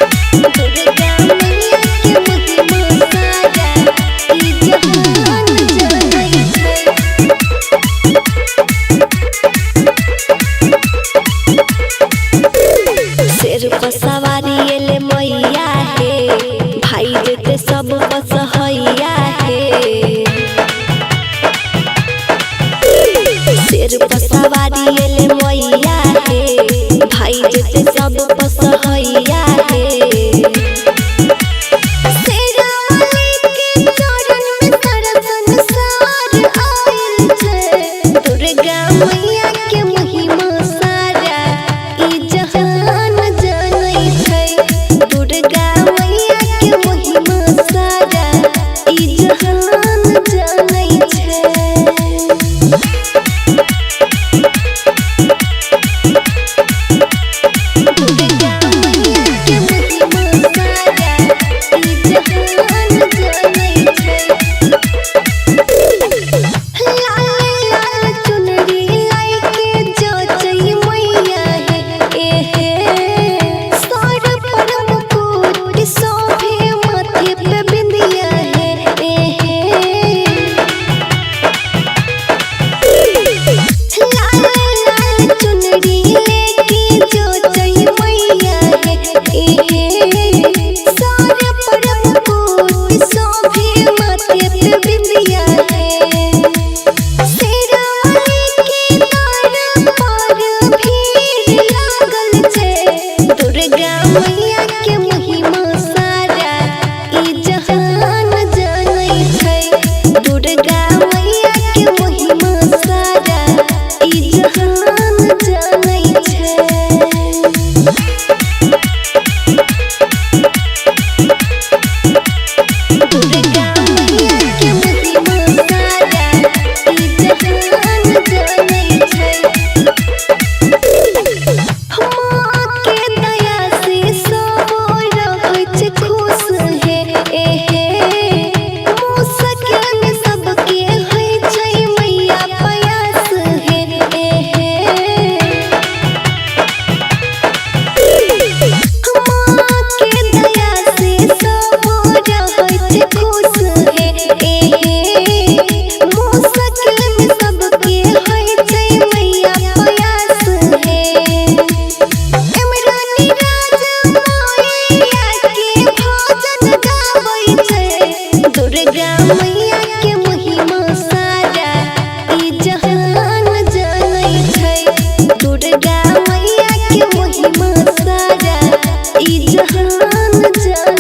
दुर्गा मैया के महिमा सारा ई जहान जानै छै। शेर पर सवारी एले मैया हे, भाई जेते सब बसहैया हे। शेर पर सवारी एले मैया हे, भाई जेते सब बसहैया हे। शेरावाली के चरण में सारा संसार आइल छै। दुर्गा मैया के महिमा सारा ई जहान जानै छै। दुर्गा मैया के महिमा सारा ई जहान जानै छै। दुर्गा मैया के महिमा सारा ई जहान जानै छै। लाल लाल चुनरी लाइके जचै मैया हे, एहे सर पर मुकुट शोभे माथे पे बिंदिया हे, एहे लाल लाल चुनरी लेके जचै मैया हे, एहे सर पर मुकुट शोभे माथे पे बिंदिया हे। शेरावाली के द्वार पर भीड़ लागल छै। दुर्गा मैया के महिमा सारा ई जहान जानै छै। दुर्गा मैया के महिमा सारा ई जहान जानै छै। दुर्गा मैया के महिमा सारा ई जहान जानै छै। माँ के दया से सब रहै छै खुश हे, एहे मुश्किल में सबके होइ छै मैया प्यास हे, एहे माँ के दया से सब रहै छै खुश हे, एहे मुश्किल में सबके होइ छै मैया प्यास हे। इमरानी राज मैया के भजन गाबै छै। दुर्गा मैया के महिमा सारा ई जहान जानै छै। दुर्गा मैया के महिमा सारा ई जहान जानै